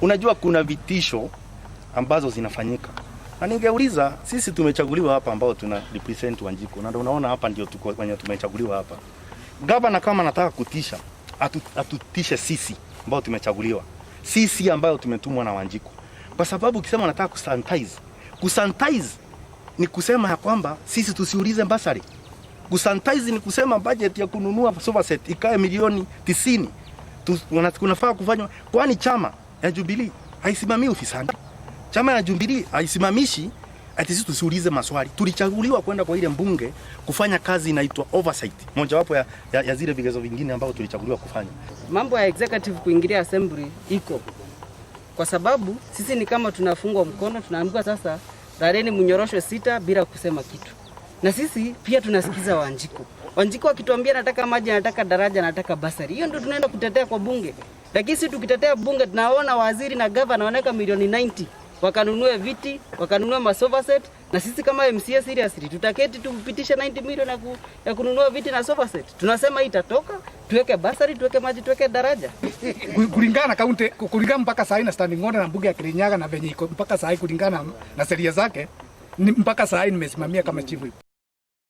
Unajua kuna vitisho ambazo zinafanyika, na ningeuliza, sisi tumechaguliwa hapa ambao tuna represent Wanjiku, na ndio unaona hapa ndio tuko wenye tumechaguliwa hapa. Gavana kama anataka kutisha, atutishe sisi ambao tumechaguliwa, sisi ambayo tumetumwa na Wanjiku, kwa sababu ukisema unataka kusanitize, kusanitize ni kusema ya kwamba sisi tusiulize bursary. Kusanitize ni kusema budget ya kununua sofa set ikae milioni 90 kunafaa kufanywa, kwani chama ya Jubilee haisimamii ufisadi. Chama ya Jubilee haisimamishi ati sisi tusiulize maswali. Tulichaguliwa kwenda kwa ile mbunge kufanya kazi inaitwa oversight, mojawapo ya zile vigezo vingine ambavyo tulichaguliwa kufanya. Mambo ya executive kuingilia assembly iko kwa sababu sisi ni kama tunafungwa mkono, tunaambiwa sasa laleni mnyoroshwe sita bila kusema kitu, na sisi pia tunasikiza Wanjiku. Wanjiku akituambia nataka maji, nataka daraja, nataka bursary, hiyo ndio tunaenda kutetea kwa bunge. Lakini sisi tukitetea bunge tunaona waziri na gavana wanaweka milioni 90 wakanunue viti, wakanunue masofa set, na sisi kama MCA seriously tutaketi tupitishe 90 milioni ya kununua viti na sofa set? Tunasema hii itatoka, tuweke bursary, tuweke maji, tuweke daraja. Kulingana na kaunti, kulingana mpaka saa hii na standing order na bunge ya Kirinyaga na venye iko mpaka saa hii kulingana na sheria zake, mpaka saa hii nimesimamia kama chief whip.